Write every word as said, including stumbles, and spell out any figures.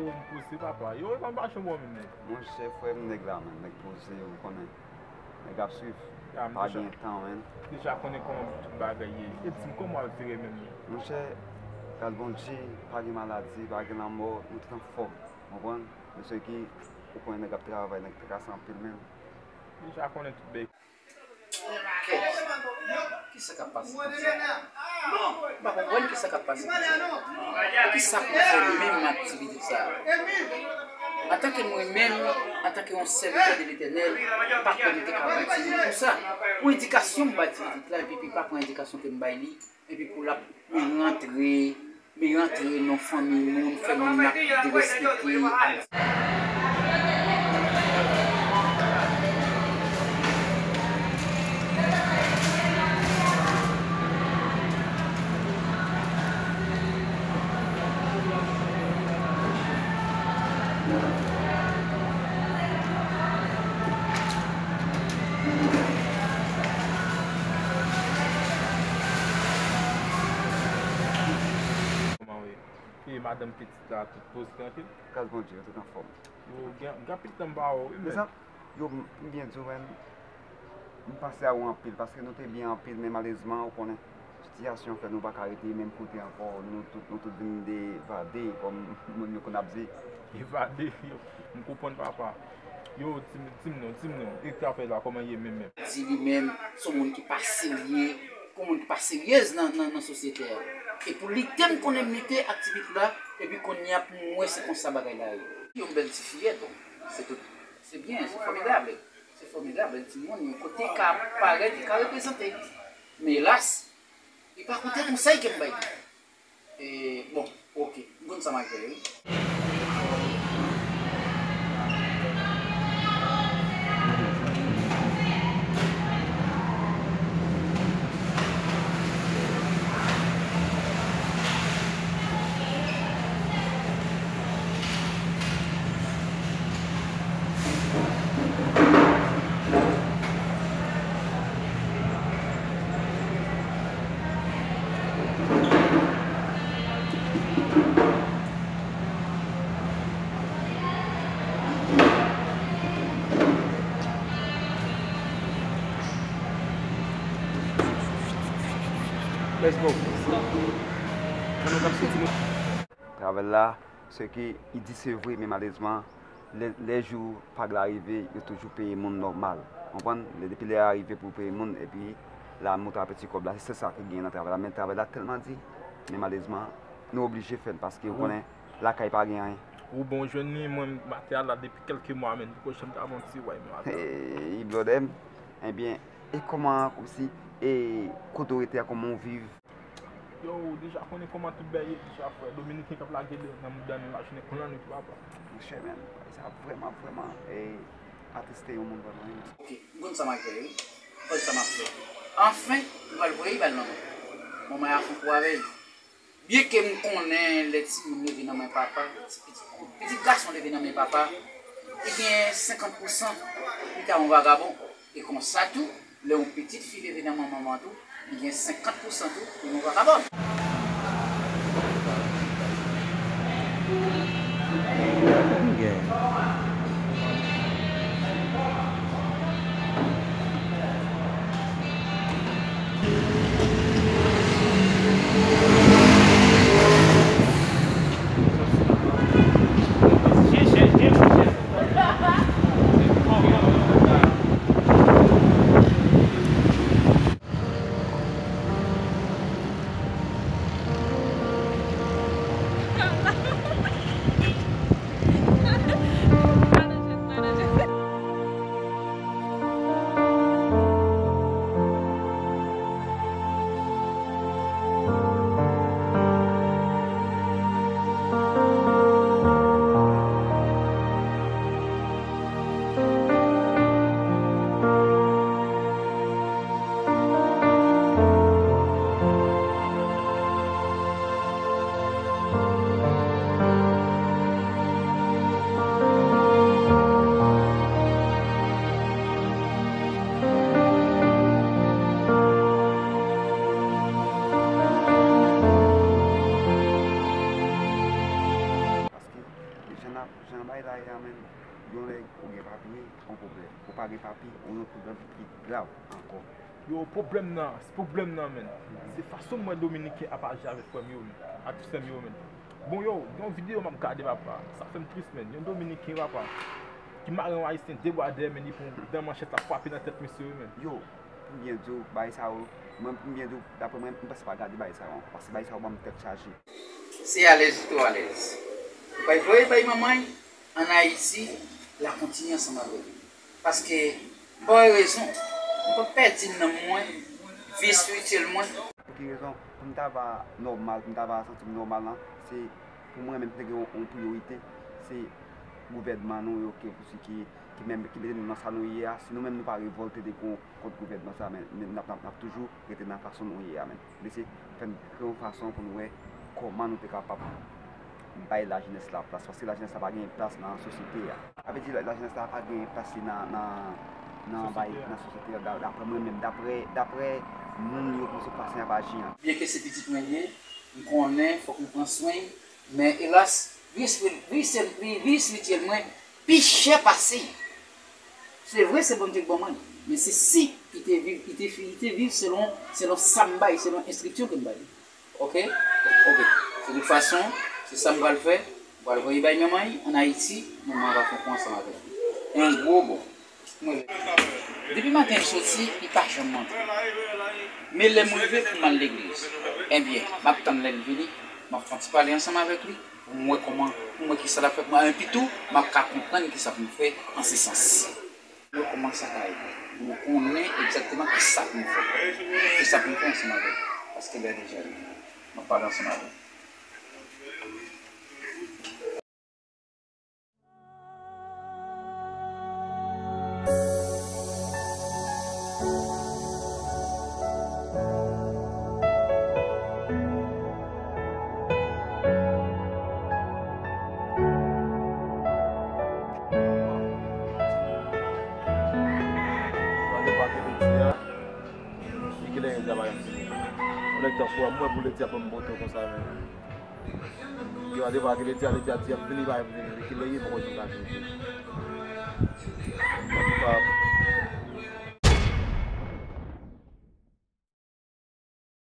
Yo, m poze papa. Yo, e pa mache bon menm nèg. Monchè, frè m, nèg la, man. Nèg poze, ou konnen. Nèg ap swiv. Ya, m pa deja, gen tan, man. Deja konnen kòman tout bagay ye. E di m kòman w ap vire menm. Monchè, gras Bondye, pa gen maladi, pa gen lanmò, nou tout anfòm. Konprann? Mesye ki, ou konnen nèg ap travay, nèg trakase anpil menm. Deja konnen tout bagay. Kèt. Kisa k ap pase konsa? M pa konprann kisa k ap pase konsa. Kisa pou fè menm aktivite sa a? Antanke mwen menm, antanke yon sèvitè de Letènèl, m pa kwè nou te ka bay timoun konsa. Yon endikasyon m bay timoun la, epi li pa pran endikasyon ke m bay li, epi pou l ap rantre, li rantre nan fanmi moun, fè moun ap derespekte. Kòman w ye? E madanm pitit la, tout poze trankil? Gras Bondye, yo tout anfòm. Yo, gen, gen anpil tan m pa wè w, wi, men. Yo, m, m byen di w, men, m panse a ou anpil, paske nou te byen anpil, men malerezman, ou konnen, sitiyasyon fè nou pa ka rete menm kote ankò, nou tout, nou tout vin evade, kòm moun yo konn ap di. Evade, yo, m konprann papa. Yo, di m, di m non, di m non, e zafè la, kòman ye menm, menm? Di li menm, se yon moun ki pa serye, se yon moun ki pa seryez nan, nan, nan sosyete a. E pou lite m konnen m lite ak ti pitit la, epi kounye a pou m wè se konsa bagay la ye. Yon bèl ti fiyèt, bon, se tout, se byen, se fòmidab. Se fòmidab, bèl timoun, yon kote ka parèt, li ka reprezante. Men elas, li pa koute konsèy ke m bay li. E, bon, oke, m konn sa m ap fè, wi. Let's go. An nou k ap soti nou. Travay la, se ke li di se vre, men malerezman, lè, lè jou Pag la rive, yo toujou peye moun nòmal. Konprann? Lè, depi lè a rive pou peye moun, epi la montre apeti kòb la. Se sa ki gen nan travay la. Men travay la tèlman di, men malerezman, nou oblije fè l, paske ou konnen, lakay pa gen anyen. Ou bon, jwenn li, mwen, maten a la depi kèlke mwa, men, poko janm ta bon ti way, men, maten. Hey, blòdè m. Ebyen, e kòman, kòmsi, e kote w rete a, kòman w viv? Yo, ou deja konnen kòman tout bagay ye deja, frè. Dominiken k ap lage nan mouda nou lajounen kon lannwit, papa. Monchè, men, bagay sa vrèman, vrèman, e, atriste yon moun vrèman, wi, men. Oke, m konn sa m ap fè, wi. M konn sa m ap fè. Anfen, m pral voye bal nan men. Manman y ap fè kou avè l. Byenke m konnen lè timoun leve nan men papa, ti pitit, pitit gason leve nan men papa, li gen senkant pousan li ta yon vagabon. E konsa tou, lè yon pitit fi leve nan men manman tou, li gen senkant pousan tou pou yon vagabòn. Paske jan n ap, jan bagay la ye a menm, yon lè ou gen papye, yon pwoblèm. Ou pa gen papye, ou yon pwoblèm ki grav ankò. Yo, pwoblèm nan, pwoblèm nan, menn, se fason m wè Dominiken ap aji avèk frè m yo, menn, ak sè m yo, menn. Bon, yo, gen yon videyo m ap gade, papa, sa fè m tris, menn. Yon Dominiken, papa, ki mare yon Ayisyen de bwa dèyè, menn, li pran dan manchèt la, frape nan tèt mesye yo, menn. Yo, pou m byen di w, bagay sa yo, mwen, pou m byen di w, daprè mwen, m panse pa gade bagay sa yo ankò, paske bagay sa yo ban m tèt chaje. Se alèz li twò alèz. Ou bay voye bay manman l, ann Ayiti, l a kontinye ansanm avè l. Paske, m pa wè rezon. M pa pèdi nanm mwen, vi espirityèl mwen. Pou ki rezon? Pou m ta va nòmal, pou m ta va santi m nòmal lan, se pou mwen menm ki te gen yon, yon priyorite, se gouvènman nou yo ki, ki, ki menm, ki mete nou nan sa nou ye a. Si nou menm nou pa revòlte de kon, kont gouvènman sa, men, men n ap, n ap, n ap toujou rete nan fason nou ye a, men. Li se fè n kreye yon fason pou n wè kòman nou te kapab bay lajenès la plas, paske lajenès la pa gen plas nan sosyete a. Sa vle di la, lajenès la pa gen plas li nan, nan, nan bay, nan sosyete a, da-, daprè mwen menm, daprè, daprè moun yo, konsa fason y ap aji an. Byenke se pitit mwen l ye, m konnen fòk m pran swen l, men elas, vi espri-, vi espri-, vi espirityèl mwen pi chè pase l. Se vre, se Bondye k ban mwen l, men se si li te viv, li te, li te viv selon, selon sa m bay, selon enstriksyon ke m bay li. Oke? Oke. De tout fason, se sa m pral fè. M pral voye bay manman l ann Ayiti, manman l va fè pon ansanm avèk li. Yon gwo bon. Mwen, depi maten m soti, li pa janm antre. Men lè m rive pou m al legliz, ebyen, m ap tann lè l vini, m ap fè yon ti pale ansanm avèk li, pou m wè kòman, pou m wè kisa l ap fè pou mwen. Epi tou, m ap ka konprann kisa pou m fè an se sans. Yo kòmanse ak Ayiti. Yo konnen egzakteman kisa pou m fè. Kisa pou m fè ansanm avèk. Paske lè deja rive. M ap pale ansanm avèk. Gade pa ke leti a. E kilè gen travay ap fini? Yon nèg tankou mwen pou leti a ban m bote konsa menm. Gade pa ke leti a, leti a di ap fini, pa ap fini. E kilè gen poko janm ka fini. Antouka,